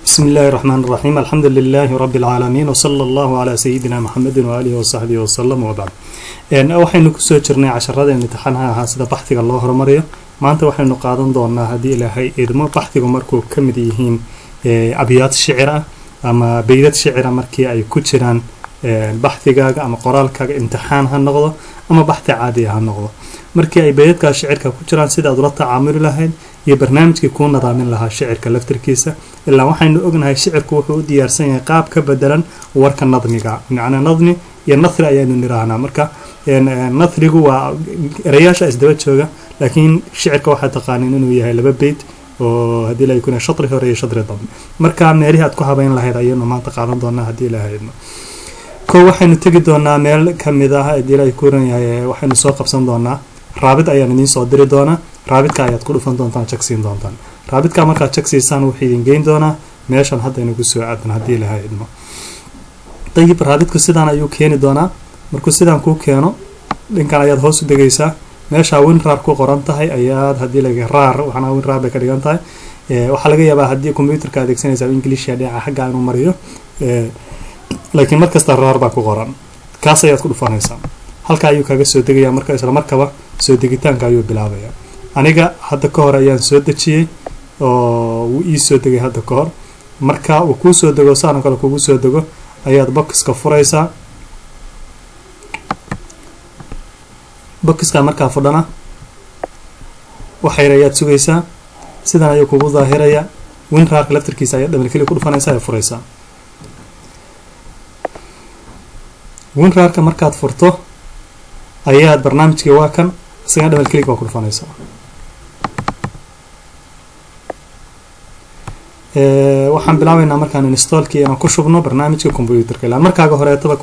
بسم الله الرحمن الرحيم، الحمد لله رب العالمين، وصلى الله على سيدنا محمد وآله وصحبه وسلم، وبعد. Waxaynu kusoo jirnay casharada imtixaanaha ahaa sida baxdiga loo horumariyo. Maanta waxaynu qaadan doonaa, haddii Ilaahay idmo, baxdigu markuu ka mid yihiin abyaad shicir ah ama beydad shicira markii ay ku jiraan baxdigaaga ama qoraalkaaga, imtixaan ha noqdo ama baxdi caadi ha noqdo, markii ay beydadkaas shicirka ku jiraan sida aad ula tacaamuli lahayd iyo barnaamijkii kuu nadaamin lahaa shicirka laftirkiisa. Ilaa waxaynu ognahay shicirku wuxuu u diyaarsan yahay qaab ka bedelan warka nadmiga, macnaa nadmi iyo nathri ayaanu niraahnaa. Marka nathrigu waa erayaasha isdaba jooga, laakiin shicirka waxaa taqaanin inuu yahay laba beyt oo haddii la kuna shatri hore iyo shatri dambe. Marka meelihii aad ku habeyn lahayd ayaynu maanta qaadan doonaa, haddii Ilaahay idmo. Ko waxaynu tegi doonaa meel kamid ah, haddii Ilaahay kuran yahay, waxaynu soo qabsan doonaa raabit ayaan idiin soo diri doonaa. Raabidka ayaad ku dhufan doontaan, jagsiin doontaan. Raabidka markaad jagsiisaan wuxuu idin geyn doonaa meeshan hadda inagu soo aadan, haddii Ilaahay idmo. Dayib, raabidku sidaan ayuu keeni doonaa. Markuu sidaan kuu keeno, dhinkan ayaad hoos u degaysaa. Meeshaa WinRAR ku qoran tahay ayaad, haddii laga RAR waxaana WinRAR bay ka dhigan tahay. Waxaa laga yaabaa haddii computerka adeegsanaysa Englishia dhinaca xagga inuu mariyo, laakiin markasta RAR baa ku qoran, kaas ayaad ku dhufanaysaa. Halka ayuu kaga soo degaya. Marka isla markaba soo degitaanka ayuu bilaabaya. Aniga hadda ka hor ayaan soo dejiyey oo wuu ii soo degay hadda ka hor. Marka uu kuu soo dego, saan oo kale kugu soo dego, ayaad boxka furaysaa. Boxka markaa fudhana waxayar ayaad sugaysaa, sidan ayuu kugu daahiraya. WinRARka laftirkiisa ayaad double click ku dhufanaysaa ee furaysaa. WinRARka markaad furto ayaad barnaamijkii waa kan, isagana double click baa ku dhufanaysaa. Waxaan bilaabeynaa markaan installkii inaan ku shubno barnaamijka computerka. Ilaa markaaga horeetaba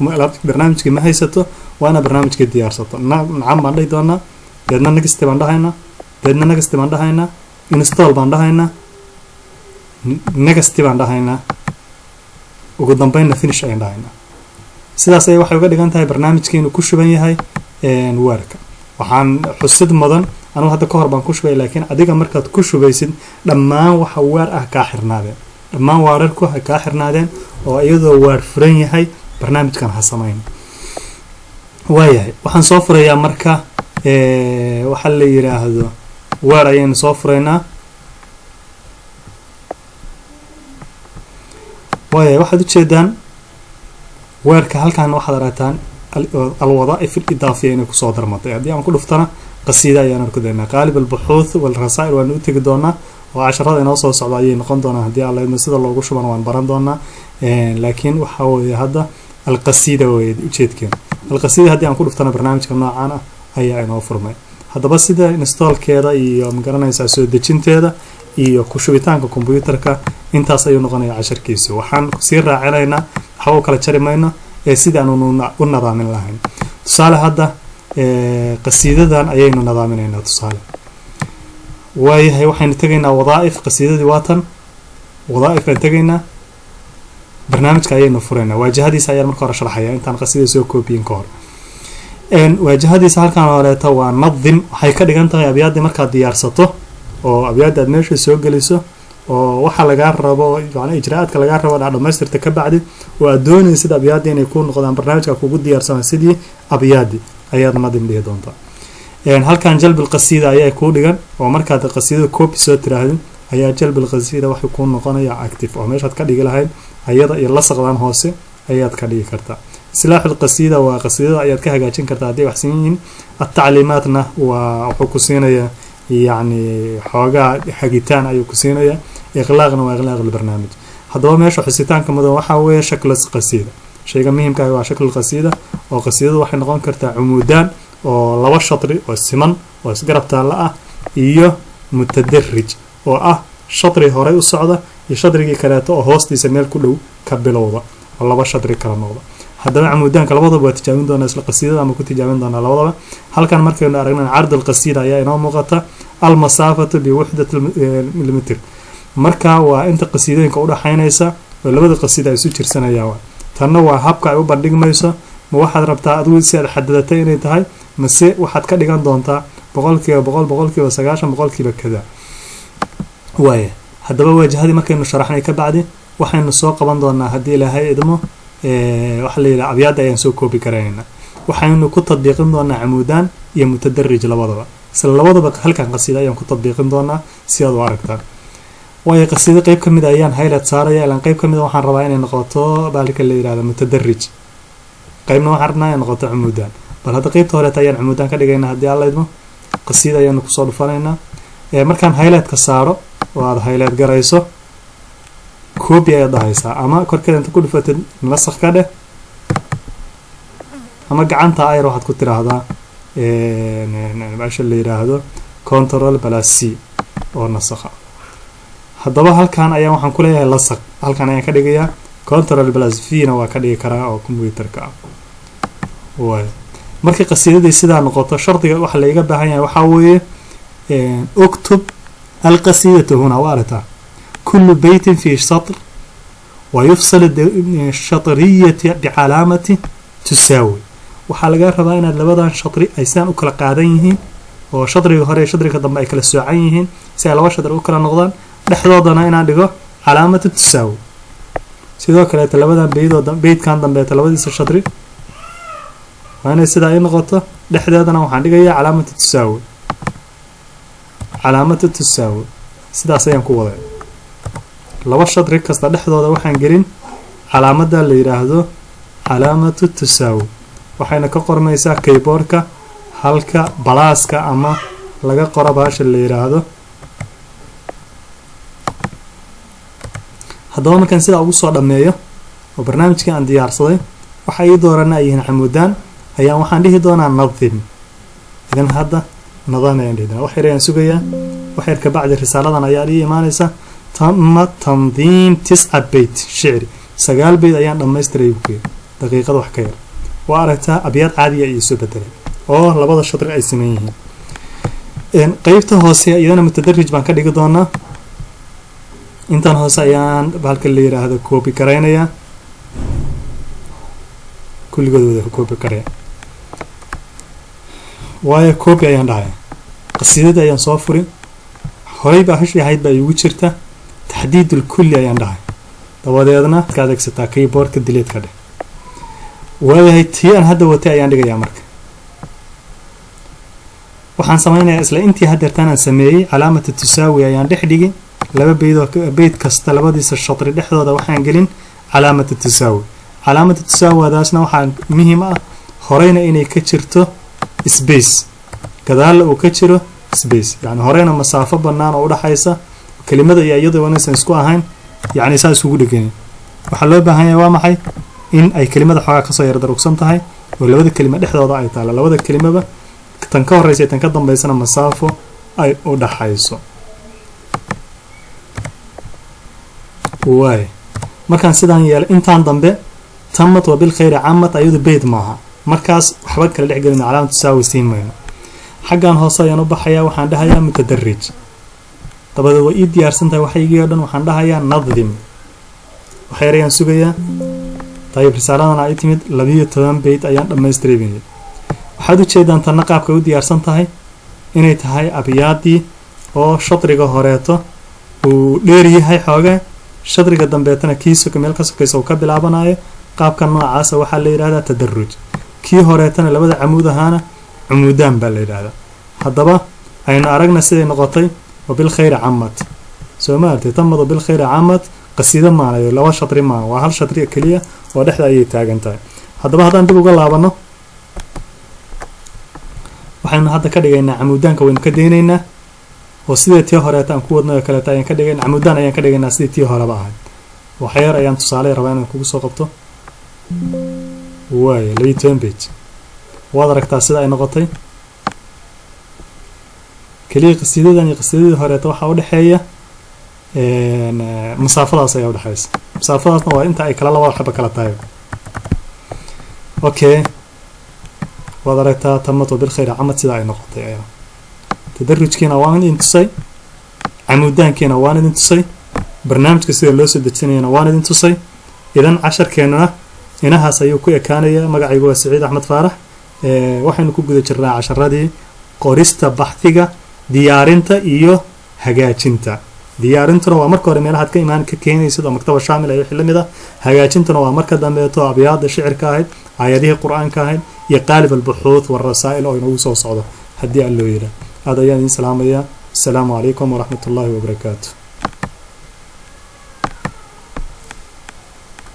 barnaamijkii ma haysato, waa inaad barnaamijkii diyaarsato. Nacam baan dhihi doonaa, deedna next baan dhahaynaa, deedna next baan dhahaynaa, install baan dhahaynaa, next baan dhahaynaa, ugu dambeynna finish ayaan dhahaynaa. Sidaas ay waxay uga dhigan tahay barnaamijkii inuu ku shuban yahay Wordka. Waxaan xusid mudan, anugu hadda ka hor baan ku shubay, laakiin adiga markaad ku shubaysid dhammaan waxa Word ah kaa xirnaadeen, dhammaan Wordadku ha kaa xirnaadeen, oo iyadoo Word furan yahay barnaamijkan ha samayn. Waayahay, waxaan soo furayaa marka waxa la yiraahdo Word ayaynu soo furaynaa. Waayahay, waxaad ujeedaan Wordka halkan waxaad aragtaan الوظائف الإضافية inay kusoo darmatay. Haddii aan ku dhuftana qasiida ayaan arki doonaa. قالب البحوث والرسائل waanu u tegi doonaa oo casharada inoo soo socda ayay noqon doonaa, haddii Alla idmo. Sida loogu shubana waan baran doonaa, laakiin waxa weeye hadda alqasiida weeye ujeedkeena. Alqasiida haddii aan ku dhuftana barnaamijka noocaan ah ayaa inoo furmay. Haddaba sida installkeeda iyo magaranaysaa soo dejinteeda iyo ku shubitaanka computerka, intaas ayuu noqonaya casharkiisu. Waxaan sii raacinaynaa, waxba u kala jari mayno, ee sidii aanu u nadaamin lahayn. Tusaale, hadda qasiidadan ayaynu nadaaminaynaa tusaale. Waayahay, waxaynu tegaynaa wadaa'if. Qasiidadii waatan, wadaa'if baan tegaynaa, barnaamijka ayaynu furaynaa. Waajahadiisa ayaan marka hore sharxaya intaan qasiida soo koobiyin ka hor. Waajahadiisa halkan horeeto waa nadim. Waxay ka dhigan tahay abyaaddii markaad diyaarsato oo abyaadda aad meesha soo geliso oo waxa lagaa rabo, macnaa ijraa'aadka lagaa rabo dhaa dhamaystirta ka bacdi, oo aad doonaysid abyaaddi inay ku noqdaan barnaamijka kugu diyaarsamaan sidii abyaaddi, ayaad nadim dhihi doontaa. Halkan جلب القصيدة ayaa kuu dhigan, oo markaad qasiidada copy soo tiraahdin ayaa جلب القصيدة waxay kuu noqonaya active, oo meeshaad ka dhigi lahayd ayada iyo lasaqdan hoose ayaad ka dhigi kartaa. إصلاح القصيدة waa qasiidada ayaad ka hagaajin kartaa hadday waxsan yihiin. التعليماتna waa wuxuu ku siinayaa yacni xoogaa hagitaan ayuu ku siinayaa. إغلاقna waa إغلاق البرنامج. Haddaba meesha xusitaanka mudan waxaa weeye شكل القصيدة. Shayga muhiimka ah waa شكل القصيدة, oo qasiidadu waxay noqon kartaa cumuudaan, oo laba shatri oo siman oo isgarab taalla ah, iyo mutadarij, oo ah shatri horey u socda iyo shadrigii kaleeto oo hoostiisa meel ku dhow ka bilowda, oo laba shadri kala noqda. Haddaba camuudaanka labadaba waa tijaabin doonaa, isla qasiidada ama ku tijaabin doonaa labadaba. Halkan markaynu aragnan عرض القصيدة ayaa inoo muuqata. المسافة بوحدة المتر, marka waa inta qasiidooyinka udhaxaynaysa oo labada qasiida ay isu jirsanayaan. Tanna waa habka ay u bandhigmayso. Ma waxaad rabtaa adigu si aad xadidatay inay tahay, mase waxaad ka dhigan doontaa 100%, 90%, boqolkiiba kada? Waaya, haddaba waajahadii markaynu sharaxnay ka bacdi Waxaynu soo qaban doonaa, haddii Ilaahay idmo, waxaa la yidhaha abyaadda ayaan soo koobi karaynaa. Waxaynu ku tadbiiqin doonaa camuudaan iyo mutadarij labadaba. Isla labadaba halkan qasiida ayaan ku tadbiiqin doonaa si aad u aragtaan. Waayo, qasiido qeyb ka mid ayaan highlight saaraya, ilaan qeyb ka mid a waxaan rabaa inay noqoto baalka la yidhahdo mutadarij, qeybna waxaan rabnaa inay noqoto cumuudaan. Bal hadda qeybta horeeta ayaan cumuudaan ka dhigaynaa, haddii Alla idmo. Qasiida ayaanu kusoo dhufanaynaa. Markaan highlight-ka saaro oo aad highlight garayso, copy ayaad dhahaysaa, ama korkeeda inta ku dhufatid nasakh ka dheh, ama gacanta ayar waxaad ku tiraahdaa meesha la yidhaahdo Control plus C oo nasakha. Haddaba halkan ayaan waxaan ku leeyahay lasaq, halkan ayaan ka dhigayaa. Control plus V na waa ka dhigi karaa oo computerka ah. Waay, markii qasiidadii sidaa noqoto, shardiga waxa laiga baahan yahay waxaa weeye: اكتب القصيدة هنا. Waa aragtaa: كل بيت في سطر ويفصل الشطرية بعلامة تساوي. Waxaa laga rabaa inaad labadan shatri ay sidaan u kala qaadan yihiin, oo shadriga hore iyo shadriga dambe ay kala soocan yihiin, si ay laba shadri u kala noqdaan, dhexdoodana inaan dhigo calaamatu تساوي. Sidoo kaleeta labadan beydoo, beydkan dambeeta labadiisa shadri waa inay sidaa ay noqoto, dhexdeedana waxaan dhigayaa calaamatu تساوي, calaamatu تساوي. Sidaas ayaan ku waday. Laba shadri kasta dhexdooda waxaan gelin calaamadda la yidhaahdo calaamatu تساوي. Waxayna ka qormaysaa keyboardka halka plus-ka ama laga qoro baasha la yidhaahdo. Haddaba markaan sidaa ugu soo dhammeeyo oo barnaamijkii aan diyaarsaday, waxa ii doorana ay yihiin camuudaan, ayaan waxaan dhihi doonaa نظم. Idan hadda نظام ayaan dhihi doonaa. Wax yar ayaan sugayaa. Wax yar kabacdi risaaladan ayaa ii imaanaysa: تم تنظيم 9 بيت شعري. 9 beyd ayaan dhammaystiray ku daqiiqad wax ka yar. Waa aragtaa, abyaad caadiya iyo soo bedelay oo labada shatri ay siman yihiin. Qeybta hoose iyadana mutadarij baan ka dhigi doonaa. Intan hoose ayaan halka la yiraahdo copy garaynayaa, kulligood wada copy garaya. Waayo, copy ayaan dhahaya, qasiidada ayaan soo furi. Horey baa hashi ahayd baa iigu jirta. تحديد الكل ayaan dhahay, dabadeedna ka adeegsataa keyboardka delete ka dheh. Waayahay, tii aan hadda watay ayaan dhigayaa. Marka waxaan sameynayaa isla intii haddeertaan aan sameeyey. Calaamata تساوي ayaan dhex dhigi laba beydoo. Beyd kasta labadiisa shatri dhexdooda waxaan gelin calaamata تساوي. Calaamata تساوي daasna waxaa muhiim ah horeyna inay ka jirto space, gadaalna uu ka jiro space, yani horeyna masaafo bannaan oo udhaxaysa kelimada iyo iyadoo inaysan isku ahayn, yacni saa iskugu dheganin. Waxaa loo baahan yahay waa maxay? In ay kelimada xoogaa kasoo yar darugsan tahay oo labada kelima dhexdooda ay taalla, labada kelimaba tan ka horeysa iyo tan ka dambeysana masaafo ay u dhaxayso. Waay, markaan sidaan yeelay, intaan dambe تمت وبالخير عمت ayadu beyd maaha. Markaas waxba kala dhex gelina, calaamad تساوي siin mayno. Xaggan hoose ayaan u baxayaa, waxaan dhahayaa mutadarij. Dabadeed way ii diyaarsan tahay waxaygii oo dhan. Waxaan dhahayaa نظم. Waxyar ayaan sugayaa. Tayib, risaaladan ay timid, 12 beyt ayaan dhammaystiray. Waxaad u jeedaan tanna qaabkay u diyaarsan tahay inay tahay abyaadii oo shadriga horeeto uu dheer yahay xoogaa, shadriga dambeetana kii soka meel ka sokaysa uu ka bilaabanayo. Qaabka noocaasa waxaa la yidhahdaa tadaruj. Kii horeetana labada camuud ahaana cumuudaan baa la yidhaahdaa. Haddaba aynu aragna siday noqotay. وبالخير عمت, soo ma artay? تمت وبالخير عمت qasiido maanayo, laba shatri maaha, waa hal shatri keliya oo dhexda ayay taagan tahay. Haddaba haddaan dib uga laabano, waxaynu hadda ka dhigaynaa camuudaanka waynu ka daynaynaa, oo sidii tii horeeta aan ku wadnay oo kaleeta ayaan ka dhigay, camuudaan ayaan ka dhigaynaa sidii tii horeba ahayd. Waxyar ayaan tusaale rabaa inaan kugu soo qabto. Waaya, 12 page waad aragtaa sida ay noqotay. Keliya qasiidadan iyo qasiidadii horeeta waxaa udhexeeya masaafadaas ayaa udhexeysa. Masaafadaasna waa inta ay kala labada xaba kala tahay. Okay, waad aragtaa تمت وبالخير عمت sida ay noqotay. Ayada tadarujkiina waan idin tusay, camuudaankiina waan idin tusay, barnaamijka sida loo soo dejinayana waan idin tusay. Idan casharkeenuna inahaas ayuu ku ekaanaya. Magacaygu waa Saciid Axmed Faarax. Waxaynu ku guda jirnaa casharadii qorista baxdiga, diyaarinta iyo hagaajinta. Diyaarintuna waa marka hore meelahaad ka imaan ka keenaysid oo maktaba shaamil ay wixii la mid ah. Hagaajintuna waa marka dambeeto abyaada shicirka ahayd, aayadihii qur-aanka ahayd iyo qaalib albuxuuth warasaa'il oo inoogu soo socdo haddii aan loo yidhaa. Aad ayaan idiin salaamayaa. Asalaamu calaykum waraxmat ullaahi wabarakaatu.